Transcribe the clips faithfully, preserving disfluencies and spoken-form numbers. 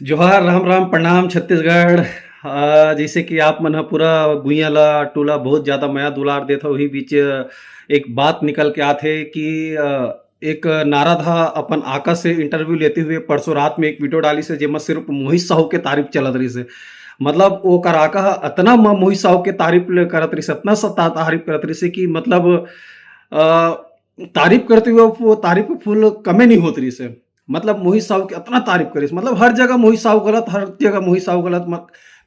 जोहार, राम राम, प्रणाम छत्तीसगढ़। अ, जैसे कि आप मन ह पूरा गुइया ला, टोला बहुत ज्यादा मया दुलार देत हव, उही बीच एक बात निकल के आथे कि, अ, एक नारद ह अपन आका से interview लेते हुए परसों रात में एक video डालिस हे, जेमा सिर्फ मोहित साहू के तारीफ चलत रहिस हे। मतलब, ओकर आका ह अतना म-, मोहित साहू के तारीफ ले करत रहिस हे, अतना सा ता-, तारीफ करत रहिस हे कि मतलब, अ, तारीफ करते हुए वो तारीफ के फूल कमे नहीं होत रहिस हे। मतलब, मोहित साहू के अतना तारीफ करिस, मतलब, हर जगह मोहित साहू गलत, हर जगह मोहित साहू गलत। म-,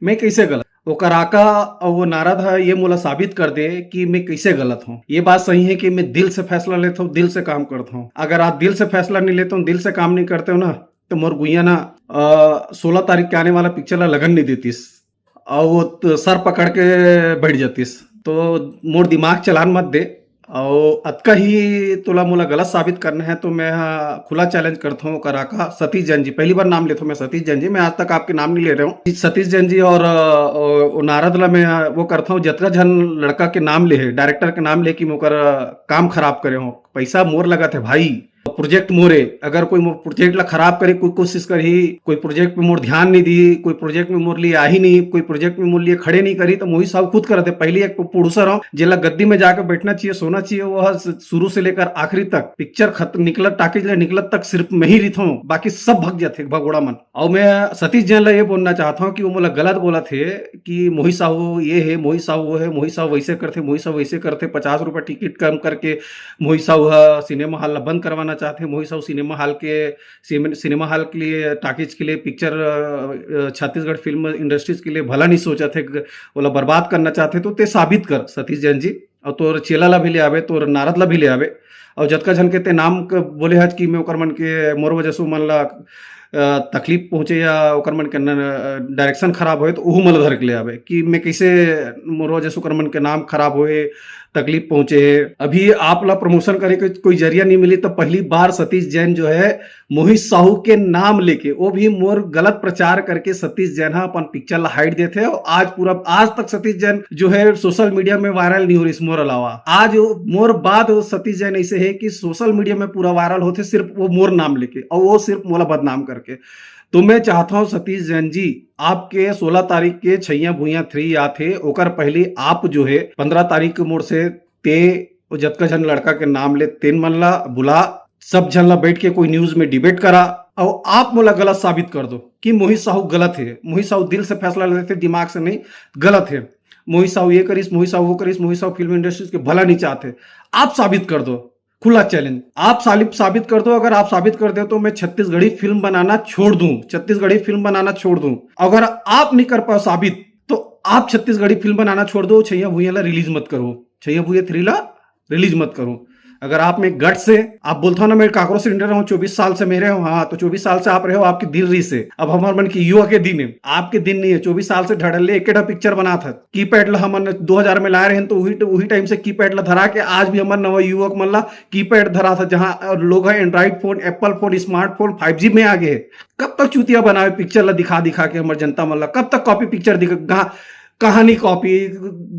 मैं कैसे गलत? ओकर आका अउ वो नारद ह ये मोला साबित कर दे कि मैं कैसे गलत हूँ। ये बात सही है कि मैं दिल से फैसला लेता हूँ, दिल से काम करता हूँ। अगर आप दिल से फैसला नहीं लेते हो, दिल से काम नहीं करते हो ना, तो मोर गुइया ना, अ, सोलह तारीख के आने वाला पिक्चर ला लगन नहीं देतिस। अउ वो त-, सर पकड़ के बैठ जातिस। तो मोर दिमाग चलान मत दे। अउ अतका ही तोला मोला गलत साबित करना है, तो मैं ह खुला challenge करत हूँ ओकर आका सतीश जैन जी। पहली बार नाम लेत हूँ मैं सतीश जैन जी, मैं आज तक आपके नाम नहीं ले रहा हूँ। सतीश जैन जी और, अ, वो नारद ला मैं, अ, वो करत हूँ, जतका झन लड़का के नाम ले हे, director के नाम ले कि मैं ओकर, अ, काम खराब करे हूँ। पैसा मोर लगत है भाई, project मोरे, अगर कोई मोर project ला खराब करे कोई कोशिश करही, कोई project में मोर ध्यान नहीं दी, कोई project में मोर लिए आही नहीं, कोई project में मोर लिए खड़े नहीं करी, तो मोहित साहू खुद करते। पहली एक producer हूँ, जेला गद्दी में जाके बैठना चाहिए, सोना चाहिए, वो ह शुरू से लेकर आखिरी तक पिक्चर खत-, निकलत, टाकीज ले निकलत तक सिर्फ मैं ही रिथों, बाकी सब भग जाते भगोड़ा मन। और मैं सतीश जैन ला ये बोलना चाहता हूँ कि वो मोला गलत बोलत हे कि मोहित साहू ये है, मोहित साहू वो है, मोहित साहू वैसे करते, मोहित साहू वैसे करते, पचास रुपये टिकट कम करके मोहित साहू ह सिनेमा हॉल ला बंद करवाना चाहते, मोहित साहू सिनेमा हॉल के सिम-, सिनेमा हॉल के लिए, टाकीज के लिए, पिक्चर, अ, अ, छत्तीसगढ़ फिल्म इंडस्ट्रीज के लिए भला नहीं सोचत हे, ग-, ओला बर्बाद करना चाहते, तो ते साबित कर सतीश जैन जी, और तोर चेला ला भी ले आवे, तोर नारद ला भी ले आवे, और जतका झन के ते नाम क-, बोले हज कि मैं ओकर मन के, मोर वजह से मन ला, अ, तकलीफ पहुंचे या ओकर मन के न-, अ, direction खराब होए, तो ओहू मन ला धर के ले आवे कि मैं कैसे मोर वजह से ओकर मन के नाम खराब होए, तकलीफ पहुंचे हे। अभी आप ला promotion करे के कोई जरिया नहीं मिली, तो पहली बार सतीश जैन जो है मोहित साहू के नाम लेके, वो भी मोर गलत प्रचार करके सतीश जैन ह अपन पिक्चर ला हाइट देथे। और आज पूरा, आज तक सतीश जैन जो है सोशल मीडिया में वायरल नहीं हो रही मोर अलावा। आज वो, मोर बाद वो सतीश जैन ऐसे है कि सोशल मीडिया में पूरा वायरल होते सिर्फ वो मोर नाम लेके, और वो सिर्फ मोला बदनाम करके। तो मैं चाहता हूँ सतीश जैन जी, आपके सोलह तारीख के छैया भुइया थ्री आथे, ओकर पहले आप जो है पंद्रह तारीख के मोर से ते वो जतका झन लड़का के नाम ले, तेन मन ला बुला, सब झन ला बैठ के कोई न्यूज में डिबेट करा, और आप मोला गलत साबित कर दो कि मोहित साहू गलत है। मोहित साहू दिल से फैसला लेते, दिमाग से नहीं, गलत है। मोहित साहू ये करिस, मोहित साहू वो करिस, मोहित साहू फिल्म इंडस्ट्रीज के भला नहीं चाहते। आप साबित कर दो, खुला चैलेंज। आप सालिब साबित कर दो। अगर आप साबित कर दो तो मैं छत्तीसगढ़ी फिल्म बनाना छोड़ दूं, छत्तीसगढ़ी फिल्म बनाना छोड़ दूं। अगर आप नहीं कर पाओ साबित, तो आप छत्तीसगढ़ी फिल्म बनाना छोड़ दो, छैया भुइया ला रिलीज मत करो, छैया भुइया थ्री ला रिलीज मत करो। अगर आप में गट्स है, आप बोलता हो ना, मैं काकरो से डरे हूँ, चौबीस साल से मेरे हो, हाँ, तो चौबीस साल से आप रहे हो, आपके दिल रीस है। अब हमारे मन की युवा के दिन है, आपके दिन नहीं है। चौबीस साल से ढड़ले एक पिक्चर बना था, कीपैड ला हमन दो हजार में लाए रहे, तो वही, वही टाइम से कीपैड ला धरा के आज भी हमारे नवा युवक मन ला कीपैड धरा था, जहाँ लोग है Android phone, Apple phone, smartphone, five G में आ गए। कब तक चूतिया बनावे पिक्चर ला दिखा दिखा के हमर जनता मन ला? कब तक कॉपी पिक्चर दिखा? गा-, कहानी कॉपी,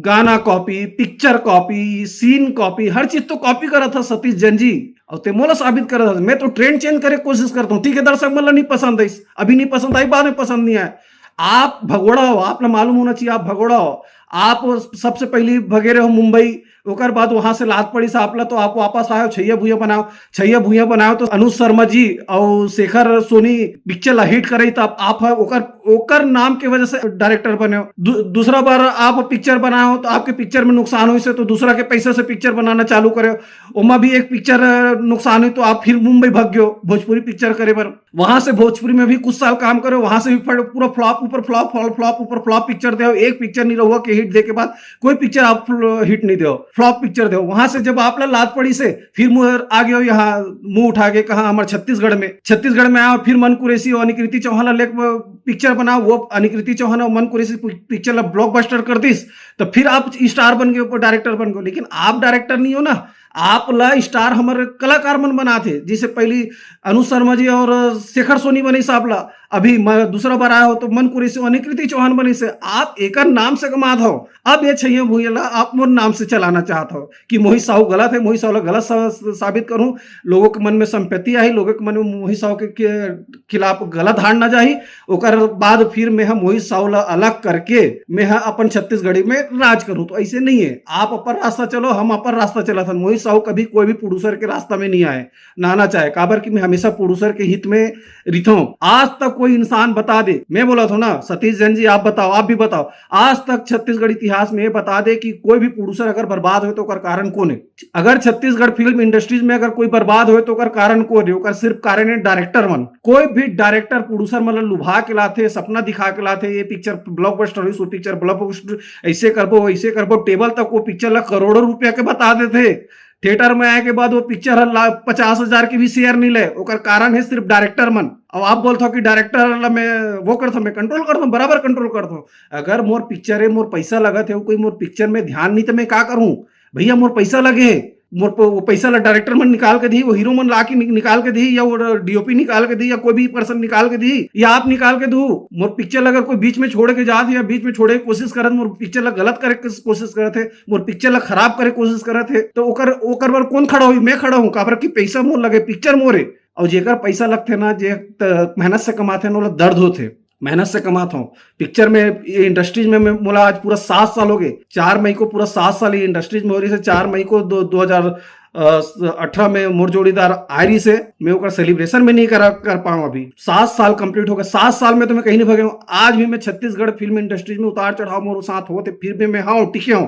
गाना copy, picture copy, scene copy, हर चीज तो कॉपी करा था सतीश जैन जी। और ते मोला साबित करा था, मैं तो ट्रेंड चेंज करे कोशिश करता हूँ। ठीक है, दर्शक मन ला नहीं पसंद आई, अभी नहीं पसंद आई, बाद में पसंद नहीं आया। आप भगोड़ा हो, आप ला मालूम होना चाहिए, आप भगोड़ा हो। आप सबसे पहली भगे रहे हो मुंबई, ओकर बाद वहां से लात पड़ी से आप ला, तो आप वापस आयो, छैया भुइया बनाओ। छैया भुइया बनाओ तो अनुज शर्मा जी और शेखर सोनी पिक्चर ला हिट कराई, तो आप, आप है ओकर, ओकर नाम के वजह से डायरेक्टर बने हो। दू-, दूसरा बार आप पिक्चर बनाओ तो आपके पिक्चर में नुकसान हुई से, तो दूसरा के पैसे से पिक्चर बनाना चालू करे, ओमा भी एक पिक्चर नुकसान हुई तो आप फिर मुंबई भाग गयो भोजपुरी पिक्चर करे बर। वहां से भोजपुरी में भी कुछ साल काम करे, वहां से भी फट-, पूरा फ्लॉप ऊपर फ्लॉप, फ्लॉप ऊपर फ्लॉप पिक्चर दे, एक पिक्चर नहीं रहुआ के हिट दे के बाद कोई पिक्चर आप हिट नहीं दे, फ्लॉप पिक्चर दे। वहां से जब आप ला लात पड़ी से फिर मुहर आ गए हो यहाँ मुंह उठा के, कहा हमारे छत्तीसगढ़ में, छत्तीसगढ़ में आया, फिर मन कुरैशी और अनिकृति चौहान ला लेके पिक्चर बनाओ, वो अनिकृति चौहान और मन कुरैशी पिक्चर ला ब्लॉकबस्टर कर दिस, तो फिर आप स्टार बन गए, डायरेक्टर बन गए। लेकिन आप डायरेक्टर नहीं हो ना, आप ला स्टार हमर कलाकार मन बनाथे। जैसे पहली अनु शर्मा जी और शेखर सोनी बनिस आप ला, अभी म-, दूसरा बार आए हो तो मन कुरैशी, अनिकृति चौहान बनिस हे। आप एकर नाम से कमात हो, अब ये छैया भुइयां ला आप मोर नाम से चलाना चाहत हो कि मोहित साहू गलत है, मोहित साहू ला गलत सा-, साबित करूं, लोगों के मन में संपत्ति आई, लोगों के मन में मोहित साहू के, के खिलाफ गलत धारणा जाही, ओकर बाद फिर मैं ह मोहित साहू ला अलग करके मैं ह अपन छत्तीसगढ़ी में राज करूं। तो ऐसे नहीं है, आप अपन रास्ता चलो, हम अपन रास्ता चलत हन। मोहित साहू कभी कोई भी प्रोड्यूसर के रास्ता में नहीं आए, ना ना चाहे, काबर कि मैं हमेशा प्रोड्यूसर के हित में रिथों। आज तक कोई इंसान बता दे, मैं बोलत हों ना, सतीश जैन जी आप बताओ, आप भी बताओ, आज तक छत्तीसगढ़ इतिहास में ये बता दे कि कोई भी प्रोड्यूसर अगर बर्बाद होए तो ओकर कारण कौन है? अगर छत्तीसगढ़ फिल्म इंडस्ट्रीज में अगर कोई बर्बाद होए तो ओकर कारण कौन है? ओकर सिर्फ कारण है डायरेक्टर मन। कोई भी डायरेक्टर प्रोड्यूसर मन ल लुभा के लाथे, सपना दिखा के लाथे, ये पिक्चर ब्लॉकबस्टर होइस, वो पिक्चर ब्लॉकबस्टर, ऐसे करबो, वैसे करबो, टेबल तक वो पिक्चर ला करोड़ों रुपया के बता देथे। थिएटर में आए के बाद वो पिक्चर ह ला-, पचास हजार के भी शेयर नहीं ले। ओकर कारण है सिर्फ डायरेक्टर मन। अब आप बोलत हो कि डायरेक्टर ला मैं वो करत हों, मैं कंट्रोल करत हों, बराबर कंट्रोल करत हों। अगर मोर पिक्चर है, मोर पैसा लगत है, कोई मोर पिक्चर में ध्यान नहीं, तो मैं का करूं? भैया, मोर पैसा लगे है, मोर प-, वो पैसा ला डायरेक्टर मन निकाल के दी, वो हीरो मन ला के नि-, निकाल के दी, या वो डीओपी निकाल के दी, या कोई भी पर्सन निकाल के दी, या आप निकाल के दू। मोर पिक्चर ला अगर कोई बीच में छोड़ के जात है या बीच में छोड़े के कोशिश करत, मोर पिक्चर ला गलत करे के कोशिश करत है, मोर पिक्चर ला खराब करे के कोशिश करत है, तो ओकर, ओकर बर कौन खड़ा होई? मैं खड़ा हूँ, काबर कि पैसा मोर लगे, पिक्चर मोर है। और जेकर पैसा लगथे ना, जे त-, मेहनत से कमाथे ना, ओला दर्द होथे। मेहनत से कमात हूँ पिक्चर में, ये इंडस्ट्रीज में मैं, मोला आज पूरा सात साल हो गए। चार मई को पूरा सात साल ये इंडस्ट्रीज में हो रही से, चार मई को दो, दो हजार अठारह में मोर जोड़ीदार आय रही से, मैं ओकर सेलिब्रेशन में नहीं करा, कर पाऊँ। अभी सात साल कंप्लीट हो गए, सात साल में तो मैं कहीं नहीं भगे हूँ। आज भी मैं छत्तीसगढ़ फिल्म इंडस्ट्रीज में उतार चढ़ाव मोर साथ होते, फिर भी मैं हाँ टिके हूँ।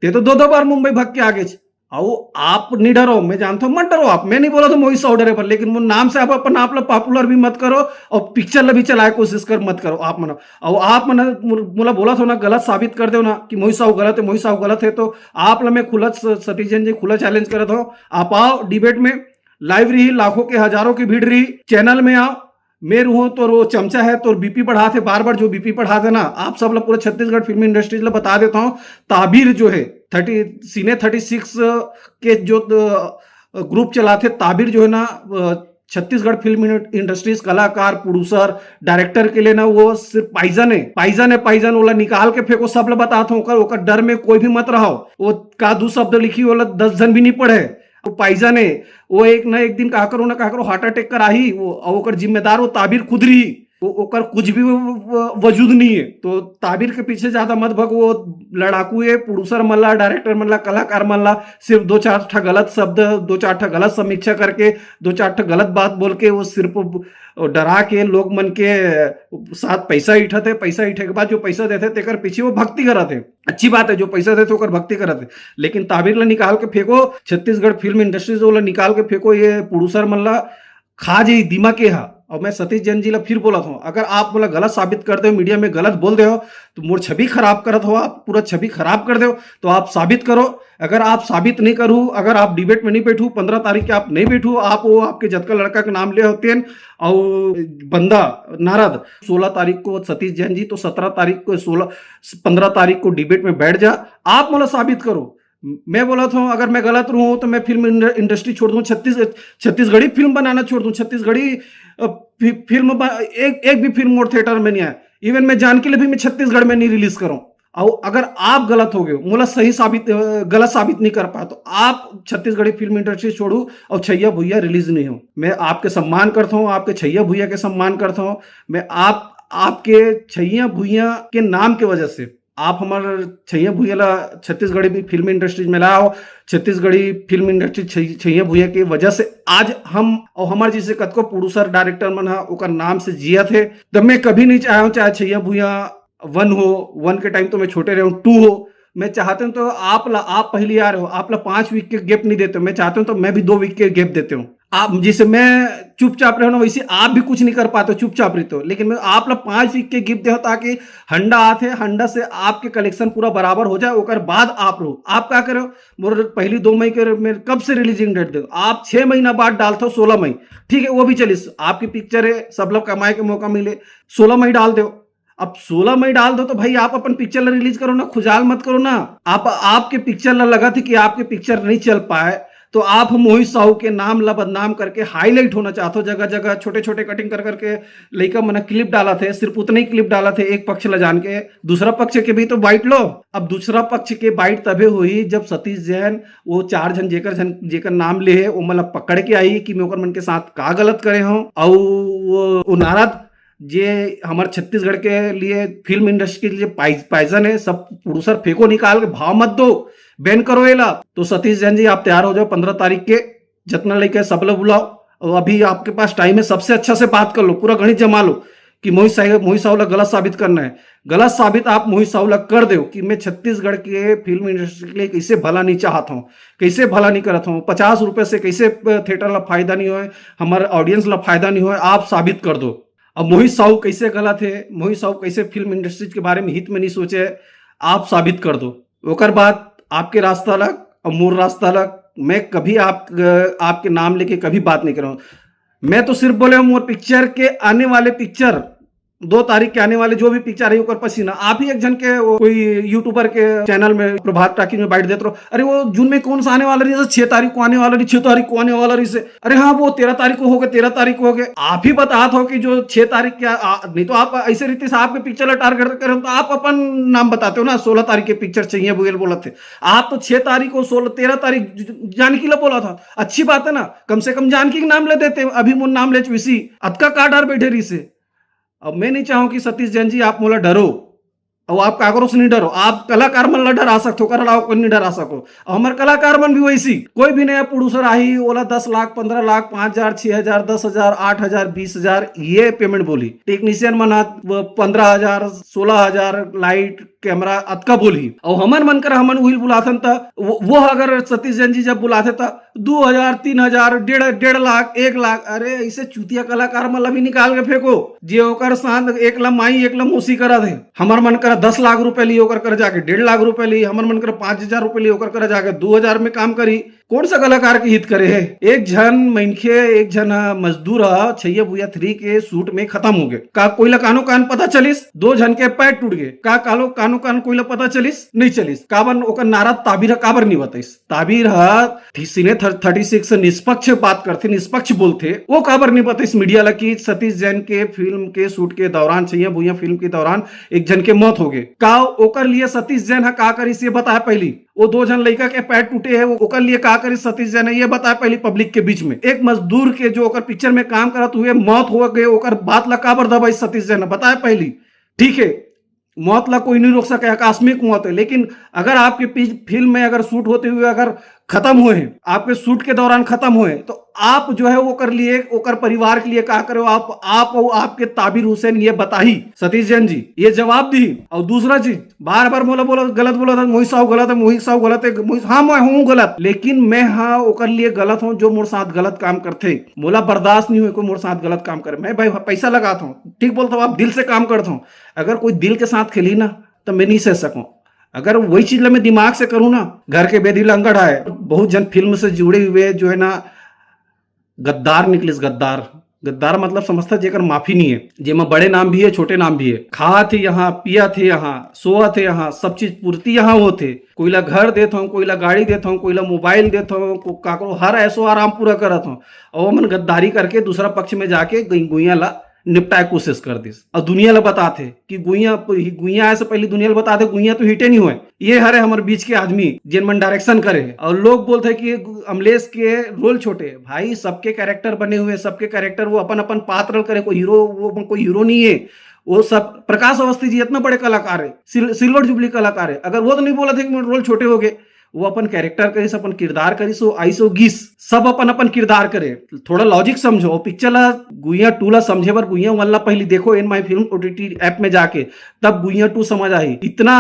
ते तो दो दो बार मुंबई भग के आ गए। अउ आप नहीं डरो, मैं जानता हूँ, मत डरो आप। मैं नहीं बोला तो मोहित साहू डरे पर, लेकिन मोर नाम से आप अपन आप ला पॉपुलर भी मत करो और पिक्चर ला भी चलाए कोशिश कर मत करो आप मन। अउ आप मन मोर-, मोला बोलत हो ना, गलत साबित कर दो ना कि मोहित साहू गलत है, मोहित साहू गलत है, तो आप ला मैं खुला स-, सतीश जैन जी, खुला चैलेंज करत हो, आप आओ डिबेट में, लाइव रही, लाखों के हजारों की भीड़ रही, चैनल में आओ। मैं रहूं तो वो चमचा है, तो बीपी बढ़ाते, बार बार जो बीपी बढ़ाते ना, आप सब ला, पूरा छत्तीसगढ़ फिल्म इंडस्ट्रीज ला बता देता हूँ। ताबिर जो है, थर्टी, सीने थर्टी सिक्स के जो, अ, ग्रुप चलाथे, ताबिर जो है ना, अ, छत्तीसगढ़ फिल्म इंड-, इंडस्ट्रीज, कलाकार, प्रोड्यूसर, डायरेक्टर के लिए ना, वो सिर्फ पाइजन है, पाइजन है, पाइजन। ओला निकाल के फेंको, सब ला बताता हूँ, ओकर, ओकर डर में कोई भी मत रहो। वो का दू शब्द लिखी, ओला दस जन भी नहीं पढ़े, वो पाइजन है। वो एक ना एक दिन कहा करो ना कहा करो, हार्ट अटैक कर आही वो, और ओकर जिम्मेदार वो ताबिर खुद रही। वो, ओकर कुछ भी वो, वो वजूद नहीं है। तो ताबिर के पीछे ज्यादा मत भग। वो लड़ाकू है, प्रोड्यूसर मन ला, डायरेक्टर मन ला, कलाकार मन ला सिर्फ दो चार ठा गलत शब्द, दो चार ठा गलत समीक्षा करके, दो चार ठा गलत बात बोल के, वो सिर्फ डरा के लोग मन के साथ पैसा इठत है। पैसा इठे के बाद जो पैसा देथे, तेकर पीछे वो भक्ति करत है। अच्छी बात है, जो पैसा देथे ओकर भक्ति करत है, लेकिन ताबिर ला निकाल के फेंको, छत्तीसगढ़ फिल्म इंडस्ट्री से ओला निकाल के फेंको, ये प्रोड्यूसर मन ला खा जाई दिमाग के हा। और मैं सतीश जैन जी ला फिर बोलत हूँ, अगर आप मोला गलत साबित कर दे हो, मीडिया में गलत बोल दे हो, तो मोर छवि खराब करत हो, आप पूरा छवि खराब कर दे हो, तो आप साबित करो। अगर आप साबित नहीं करू, अगर आप डिबेट में नहीं बैठू, पंद्रह तारीख के आप नहीं बैठू, आप वो आपके जतका लड़का के नाम ले होते हैं, और बंदा नारद, सोलह तारीख को सतीश जैन जी, तो सत्रह तारीख को, सोलह, पंद्रह तारीख को डिबेट में बैठ जा, आप मोला साबित करो। मैं बोलत हूँ, अगर मैं गलत रहूँ तो मैं फिल्म इंड-, इंडस्ट्री छोड़ दूँ, छत्तीस-, छत्तीसगढ़ी फिल्म बनाना छोड़ दूँ, छत्तीसगढ़ी, अ, फि-, फिल्म ब-, एक, एक भी फिल्म मोर थिएटर में नहीं आए। इवन मैं जानकी ले भी मैं छत्तीसगढ़ में नहीं रिलीज करूँ। और अगर आप गलत हो गए हो, मोला सही साबित, अ, गलत साबित नहीं कर पाए, तो आप छत्तीसगढ़ी फिल्म इंडस्ट्री छोड़ू और छैया भुइया रिलीज नहीं हो। मैं आपके सम्मान करता हूँ, आपके छैया भुइया के सम्मान करता हूँ। मैं आप, आपके छैया भुइया के नाम के वजह से आप हमार छैया भुइया ला छत्तीसगढ़ी भी फिल्म इंडस्ट्रीज में लाओ। छत्तीसगढ़ी फिल्म इंडस्ट्री छै-, छैया भुइया के वजह से आज हम और हमारे जैसे कतको प्रोड्यूसर, डायरेक्टर मन हा ओकर नाम से जियत है। तो मैं कभी नहीं चाहूँ, चाहे छैया भुइया वन हो, वन के टाइम तो मैं छोटे रहे हूँ, टू हो, मैं चाहते हूँ तो आप ला, आप पहली आ रहे हो, आप ला पाँच वीक के गैप नहीं देते हो, मैं चाहते हूँ तो मैं भी दो वीक के गैप देते हूँ। आप जैसे मैं चुपचाप रहे ना, वैसे आप भी कुछ नहीं कर पाते, चुपचाप रहते हो, लेकिन मैं आप ला पाँच वीक के गैप दे, ताकि हंडा आते, हंडा से आपके कलेक्शन पूरा बराबर हो जाए, ओकर बाद आप रहो। आप क्या करो, मोर पहली दो मई के मेरे कब से रिलीजिंग डेट दे दो, आप छह महीना बाद डालते हो सोलह मई, ठीक है, वो भी चलिस, आपकी पिक्चर है, सब लोग कमाए के मौका मिले, सोलह मई डाल दो। अब सोलह मई डाल दो तो भाई आप अपन पिक्चर ला रिलीज करो ना, खुजाल मत करो ना। आप, आपके पिक्चर ला लगा थी कि आपके पिक्चर नहीं चल पाए, तो आप मोहित साहू के नाम ला बदनाम करके हाईलाइट होना चाहत हो, जगह जगह छोटे छोटे कटिंग कर करके लइका मन क्लिप डालत हे, सिर्फ उतना ही क्लिप डालत हे एक पक्ष ला जान के, दूसरा पक्ष के भी तो बाइट लो। अब दूसरा पक्ष के बाइट तभे होही जब सतीश जैन वो चार झन जेकर झन जेकर नाम ले हे ओमन ला पकड़ के आही कि मैं ओकर मन के साथ का गलत करे हूँ। अउ वो, वो नारद जे हमर छत्तीसगढ़ के लिए फिल्म इंडस्ट्री के लिए पाइजन है, सब प्रोड्यूसर फेंको निकाल के, भाव मत दो, बैन करो एला। तो सतीश जैन जी आप तैयार हो जाओ, पंद्रह तारीख के जतना लइका सब ला बुलाओ। और अभी आपके पास टाइम है, सबसे अच्छा से बात कर लो, पूरा गणित जमा लो कि मोहित साहब मोहित साहू ला गलत साबित करना है। गलत साबित आप मोहित साहू ला कर दो कि मैं छत्तीसगढ़ के फिल्म इंडस्ट्री के लिए कैसे भला नहीं चाहत हूँ, कैसे भला नहीं करत हूँ, पचास रुपये से कैसे थिएटर ला फायदा नहीं होए, हमारे ऑडियंस ला फायदा नहीं होए, आप साबित कर दो। अब मोहित साहू कैसे गलत है, मोहित साहू कैसे फिल्म इंडस्ट्री के बारे में हित में नहीं सोचे, आप साबित कर दो। ओकर बाद आपके रास्ता अलग और मोर रास्ता अलग। मैं कभी आप आपके नाम लेके कभी बात नहीं कर रहा हूँ। मैं तो सिर्फ बोले हूँ मोर पिक्चर के आने वाले पिक्चर दो तारीख के आने वाले जो भी पिक्चर है ओकर पसीना आप ही एक झन के वो कोई यूट्यूबर के चैनल में प्रभात टाकी में बाइट देते रहो, अरे वो जून में कौन सा आने वाला रही, छह तारीख को आने वाला रही, छह तारीख को आने वाला रही से। अरे हाँ, वो तेरह तारीख को हो गए, तेरह तारीख को हो गए। आप ही बतात हो कि जो छह तारीख क्या आ, नहीं तो आप ऐसे रीति से आपके पिक्चर ला टारगेट करें तो आप अपन नाम बताते हो ना, सोलह तारीख के पिक्चर चाहिए बोल बोलत थे। आप तो छह तारीख को सोलह तेरह तारीख जानकी ला बोला था, अच्छी बात है ना, कम से कम जानकी के नाम ले देते। अभी मोर नाम ले चुसी अतका का डर बैठे रही से। अब मैं नहीं चाहूँ कि सतीश जैन जी आप मोला डरो, और आप काकरो से नहीं डरो, आप कलाकार मन ला डरा सकते हो, ओकर अलावा कोई नहीं डरा सको। और हमारे कलाकार मन भी वैसी, कोई भी नया प्रोड्यूसर आही, ओला दस लाख, पंद्रह लाख, पाँच हजार, छह हजार, दस हजार, आठ हजार, बीस हजार ये पेमेंट बोली। टेक्नीशियन मन हा पंद्रह हजार, सोलह हजार, लाइट, कैमरा अतका बोली। और हमन मन कर हमन उहिल बुलाथन त वो, वो अगर सतीश जैन जी जब बुलाथे त दो हजार, तीन हजार, डेढ़ डेढ़ लाख, एक लाख। अरे ऐसे चूतिया कलाकार मन ला भी निकाल के फेंको, जे ओकर साथ एक ला माई एक ला मौसी करा दे। हमर मन करा दस लाख रुपए ली ओकर कर जाके डेढ़ लाख रुपए ली, हमर मन करा पाँच हजार रुपए ली ओकर कर जाके दो हजार में काम करी। कौन सा कलाकार के हित करे है? एक झन मनखे, एक झन मजदूर ह छैया भुइया थ्री के शूट में खत्म हो गए, का कोई ला कानो कान पता चलिस? दो झन के पैर टूट गए, का कालो कानो कान कोई ला पता चलिस? नहीं चलिस। काबर ओकर नारा ताबीर ह काबर नहीं बताइस? ताबीर ह सिने थर्टी सिक्स निष्पक्ष बात करथे, निष्पक्ष बोलथे। वो काबर नहीं बताइस मीडिया ला कि सतीश जैन के फिल्म के शूट के दौरान, छैया भुइया फिल्म के दौरान एक झन के मौत हो गए? का ओकर लिए सतीश जैन ह का करिस ये बताए पहली? वो दो झन लइका के पैर टूटे है, वो ओकर लिए का करिस सतीश जैन ह ये बताए पहली पब्लिक के बीच में? एक मजदूर के जो ओकर पिक्चर में काम करत हुए मौत हो गए, ओकर बात ला काबर दबाइस सतीश जैन ह बताए पहली? ठीक है, मौत ला कोई नहीं रोक सके, आकस्मिक मौत है, लेकिन अगर आपके पी-, फिल्म में अगर शूट होते हुए अगर खत्म हुए हैं, आपके शूट के दौरान खत्म हुए हैं, तो आप जो है वो कर लिए, ओकर परिवार के लिए का करे हो आप, आप और आपके ताबिर हुसैन ये बताही सतीश जैन जी, ये जवाब दी। और दूसरा चीज, बार बार मोला बोला गलत बोला था, मोहित साहू गलत है, मोहित साहू गलत है, मोहित, हाँ मैं हूँ गलत, लेकिन मैं हाँ ओकर लिए गलत हूँ जो मोर साथ गलत काम करथे। मोला बर्दाश्त नहीं हुए कोई मोर साथ गलत काम करे। मैं भाई पैसा लगाता हूँ, ठीक बोलता हूँ, आप दिल से काम करता हूँ। अगर कोई दिल के साथ खेली ना तो मैं नहीं सह सकूँ। अगर वही चीज ला मैं दिमाग से करूँ ना, घर के बेदी लंगड़ आए, बहुत जन फिल्म से जुड़े हुए जो है ना गद्दार निकलिस, गद्दार। गद्दार मतलब समझता जेकर माफी नहीं है, जेमा बड़े नाम भी है, छोटे नाम भी है। खात है यहाँ, पियत है यहाँ, सोवत है यहाँ, सब चीज पूर्ति यहाँ होत है। कोई ला घर देत हूँ, कोई ला गाड़ी देत हूँ, कोई ला मोबाइल देत हूँ, को-, काकरो हर ऐसो आराम पूरा करत हूँ। और वो मन गद्दारी करके दूसरा पक्ष में जाके गई-, गुइया ला निपटाए कोशिश कर दिस। और दुनिया ला बताथे कि गुइया, गुइया आए से पहले दुनिया ला बताथे गुइया तो हिटे नहीं हुए। ये हरे हमर बीच के आदमी जेन मन डायरेक्शन करे। और लोग बोलते कि अमलेश के रोल छोटे। भाई सबके कैरेक्टर बने हुए, सबके कैरेक्टर वो अपन अपन पात्र करे। कोई हीरो, वो कोई हीरो नहीं है। वो सब प्रकाश अवस्थी जी इतना बड़े कलाकार है, सिल-, सिल्वर जुबली कलाकार है। अगर वो तो नहीं बोला था कि मेरे रोल छोटे हो गए, वो अपन कैरेक्टर करिस, अपन किरदार करिस, वो आइस, वो गिस, सब अपन अपन किरदार करे। थोड़ा लॉजिक समझो, पिक्चर ला गुइया टू ला समझे बर गुइया वन ला पहली देखो in my film OTT app में जाके, तब गुइया टू समझ आही। इतना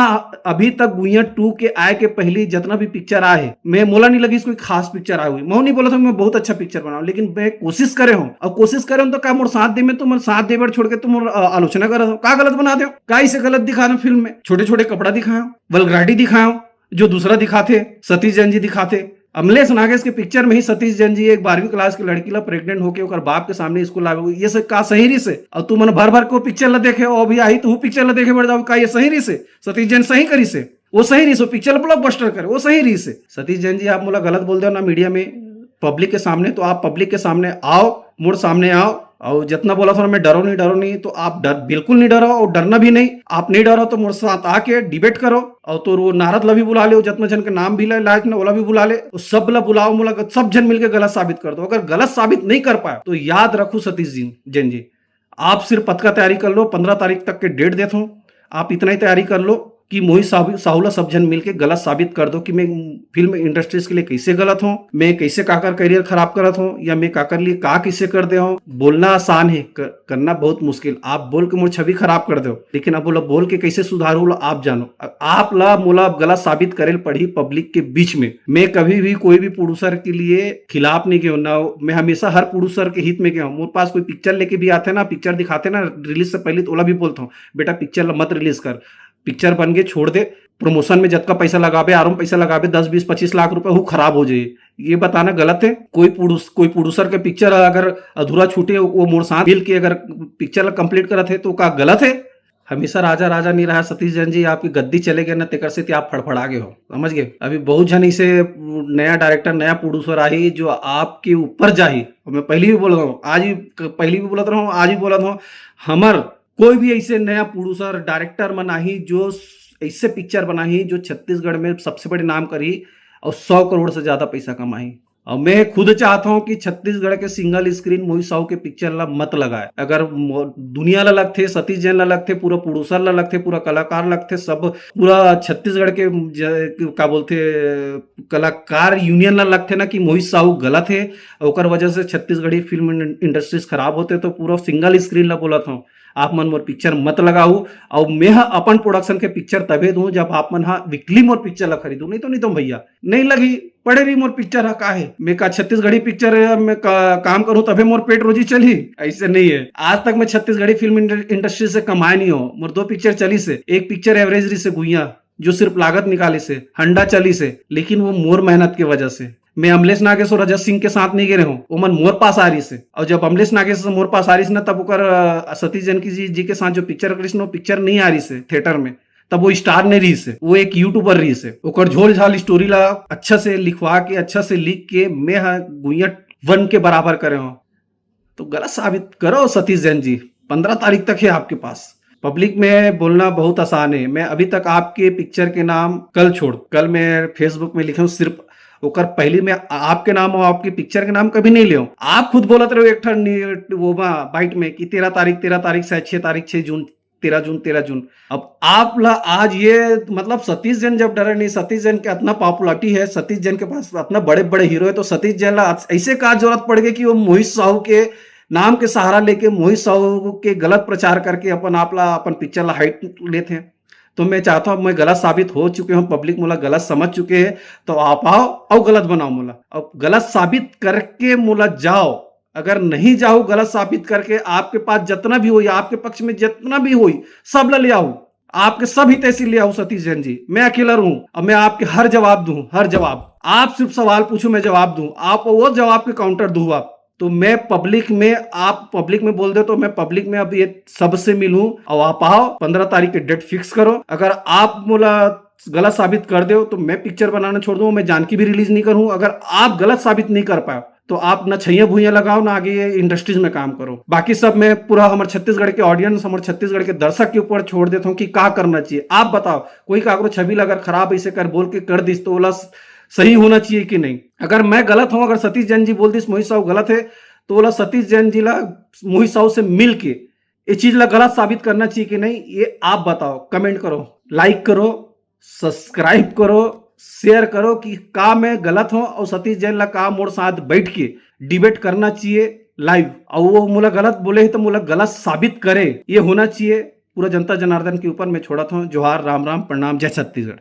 अभी तक गुइया टू के आए के पहली जितना भी पिक्चर आए है, मैं मोला नहीं लगिस कोई खास पिक्चर आए हुई। मैं नहीं बोला था मैं बहुत अच्छा पिक्चर बनाऊँ, लेकिन मैं कोशिश करे हूँ। और कोशिश करे हूँ तो का मोर साथ दे में तुम साथ दे बर छोड़ के तुम आलोचना कर का गलत बना दे, का इसे गलत दिखा दो फिल्म में? छोटे छोटे कपड़ा दिखाओ, वल्गैरिटी दिखाओ, जो दूसरा दिखाथे, सतीश जैन जी दिखाथे। अमलेश नागेश के पिक्चर में ही सतीश जैन जी एक बारहवीं क्लास के लड़की ला प्रेग्नेंट होके ओकर बाप के सामने स्कूल लावे, ये सब का सही रही से? और तुमन भर भर को पिक्चर ला देखे, और भी आई तो पिक्चर ला देखे बढ़ जाओ, का ये सही रही से? सतीश जैन सही करी से? वो सही रही से, पिक्चर ब्लॉकबस्टर करे, वो सही रही से। सतीश जैन जी आप मोला गलत बोल दे ना मीडिया में, पब्लिक के सामने, तो आप पब्लिक के सामने आओ, मोर सामने आओ, और जितना बोला था ना मैं, डरो नहीं, डरो नहीं, तो आप डर बिल्कुल नहीं डरो और डरना भी नहीं। आप नहीं डरो तो मोर साथ आके डिबेट करो, और तो वो नारद ला भी बुला ले, जितना जन के नाम भी ले लायक ना, ओला भी बुला ले, तो सब ला बुलाओ, मोला सब जन मिलके गलत साबित कर दो। अगर गलत साबित नहीं कर पाए तो याद रखो सतीश जी, जैन जी, आप सिर्फ पतका तैयारी कर लो, पंद्रह तारीख तक के डेट देता हूँ, आप इतना ही तैयारी कर लो कि मोहित साहू साहू ला सब जन मिलके गलत साबित कर दो कि मैं फिल्म इंडस्ट्रीज के लिए कैसे गलत हूँ, मैं कैसे काकर करियर खराब करत हूँ, या मैं काकर लिए का कैसे कर दे हूँ। बोलना आसान है, क-, करना बहुत मुश्किल। आप बोल के मोर छवि खराब कर दो, लेकिन अब बोला बोल के कैसे सुधारू ला आप जानो। अ-, आप ला मोला अब गलत साबित करे ल पड़ी पब्लिक के बीच में। मैं कभी भी कोई भी प्रोड्यूसर के लिए खिलाफ नहीं गया हूँ ना, मैं हमेशा हर प्रोड्यूसर के हित में गया हूँ। मोर पास कोई पिक्चर लेके भी आते ना, पिक्चर दिखाते ना रिलीज से पहले, तो ओला भी बोलता हूँ, बेटा पिक्चर ला मत रिलीज कर, पिक्चर बन के छोड़ दे, प्रमोशन में जतका पैसा लगाबे, आरो में पैसा लगाबे, दस बीस पच्चीस लाख रुपए, वो खराब हो जाए। ये बताना गलत है? कोई प्रोड्यूस कोई प्रोड्यूसर के पिक्चर अगर अधूरा छूटे, वो मोर साथ मिल के अगर पिक्चर ला कंप्लीट करत है तो का गलत है? हमेशा राजा राजा नहीं रहा सतीश जैन जी, आपकी गद्दी चले गए ना, तेकर से आप फड़फड़ा गए हो, समझ गए? अभी बहुत जन इसे नया डायरेक्टर, नया प्रोड्यूसर आही जो आपके ऊपर जाही। और मैं पहले भी बोल रहा हूँ, आज भी, पहले भी बोलत रहा हूँ, आज भी बोलत हूँ, हमर कोई भी ऐसे नया प्रोड्यूसर, डायरेक्टर मन आही जो ऐसे पिक्चर बनाही जो छत्तीसगढ़ में सबसे बड़े नाम करही और सौ करोड़ से ज्यादा पैसा कमाही। और मैं खुद चाहता हूँ कि छत्तीसगढ़ के सिंगल स्क्रीन मोहित साहू के पिक्चर ला मत लगाए। अगर मो-, दुनिया ला लगथे, सतीश जैन ला लगथे, पूरा प्रोड्यूसर ला लगथे, पूरा कलाकार लगथे, सब पूरा छत्तीसगढ़ के ज-, का बोलथे, कलाकार यूनियन ला लगथे ना कि मोहित साहू गलत है, ओकर वजह से छत्तीसगढ़ी फिल्म इंडस्ट्रीज खराब होते, तो पूरा सिंगल स्क्रीन ला बोलत हूँ, आप मन मोर पिक्चर मत लगाऊ। और मैं ह अपन प्रोडक्शन के पिक्चर तभे दूं जब आप मन ह वीकली मोर पिक्चर ला खरीदू, नहीं तो नहीं तो भैया नहीं लगी। पड़े रही मोर पिक्चर ह, का है, मैं का छत्तीसगढ़ी पिक्चर में का, काम करूं तभे मोर पेट रोजी चली? ऐसे नहीं है। आज तक मैं छत्तीसगढ़ी फिल्म इंड-, इंडस्ट्री से कमाए नहीं हो। मोर दो पिक्चर चली से, एक पिक्चर एवरेज रही से गुइया, जो सिर्फ लागत निकाली से, हंडा चली से, लेकिन वो मोर मेहनत के वजह से। मैं अमलेश नागेश और रजत सिंह के साथ नहीं गे रहे हूँ, ओमन मोर पास आ रही से। और जब अमलेश नागेश मोर पास आ रही से ना, तब ओकर, अ, सतीश जानकी जी, जी के साथ जो पिक्चर करिस ना, वो पिक्चर नहीं आ रही से थिएटर में, तब वो स्टार नहीं रही से, वो एक यूट्यूबर रही से। ओकर झोल झाल स्टोरी ला अच्छा से लिखवा के, अच्छा से लिख के मैं ह गुइया वन के बराबर करे हूँ। तो गलत साबित करो सतीश जैन जी, पंद्रह तारीख तक है आपके पास। पब्लिक में बोलना बहुत आसान है। मैं अभी तक आपके पिक्चर के नाम, कल छोड़, कल मैं फेसबुक में लिखे हूँ सिर्फ, ओकर पहले मैं आपके नाम और आपके पिक्चर के नाम कभी नहीं ले हूँ। आप खुद बोलत रहे हो एक ठन नी-, वो बा-, बाइट में कि तेरह तारीख, तेरह तारीख से छह तारीख, छह जून, तेरह जून, तेरह जून। अब आप ला आज ये, मतलब, सतीश जैन जब डरे नहीं, सतीश जैन के इतना पॉपुलैरिटी है, सतीश जैन के पास इतना बड़े बड़े हीरो है, तो सतीश जैन ला ऐसे का जरूरत पड़ गई कि वो मोहित साहू के नाम के सहारा लेके मोहित साहू के गलत प्रचार करके अपन आप ला, अपन पिक्चर ला हाइट लेते हैं। तो मैं चाहता हूँ, मैं गलत साबित हो चुके हूँ, पब्लिक मोला गलत समझ चुके हैं, तो आप आओ और गलत बनाओ मोला, और गलत साबित करके मोला जाओ। अगर नहीं जाओ गलत साबित करके, आपके पास जितना भी हो या आपके पक्ष में जितना भी हो, सब ला ले आओ, आपके सब हितैषी ले आओ सतीश जैन जी। मैं अकेला रहूं, अब मैं आपके हर जवाब दूं, हर जवाब। आप सिर्फ सवाल पूछो, मैं जवाब दूं, आप वो जवाब के काउंटर दू आप। तो मैं पब्लिक में, आप पब्लिक में बोल दे तो मैं पब्लिक में अब ये सबसे मिलूं, और आप आओ, पंद्रह तारीख के डेट फिक्स करो। अगर आप मोला गलत साबित कर दे तो मैं पिक्चर बनाना छोड़ दूं, मैं जानकी भी रिलीज नहीं करूं। अगर आप गलत साबित नहीं कर पाए तो आप ना छैया भुइयां लगाओ, ना आगे ये इंडस्ट्रीज में काम करो। बाकी सब मैं पूरा हमर छत्तीसगढ़ के ऑडियंस, हमर छत्तीसगढ़ के दर्शक के ऊपर छोड़ देता हूँ कि का करना चाहिए। आप बताओ, कोई काकरो छवि ला अगर खराब ऐसे कर बोल के कर दिस तो ओला स-, सही होना चाहिए कि नहीं? अगर मैं गलत हूँ, अगर सतीश जैन जी बोल दिस मोहित साहू गलत है, तो ओला सतीश जैन जी ला मोहित साहू से मिल के ये चीज ला गलत साबित करना चाहिए कि नहीं, ये आप बताओ, कमेंट करो, लाइक करो, सब्सक्राइब करो, शेयर करो कि का मैं गलत हूँ और सतीश जैन ला का मोर साथ बैठ के डिबेट करना चाहिए लाइव। और वो मोला गलत बोले है तो मोला गलत साबित करे, ये होना चाहिए। पूरा जनता जनार्दन के ऊपर मैं छोड़त हूँ। जोहार, राम राम, प्रणाम, जय छत्तीसगढ़।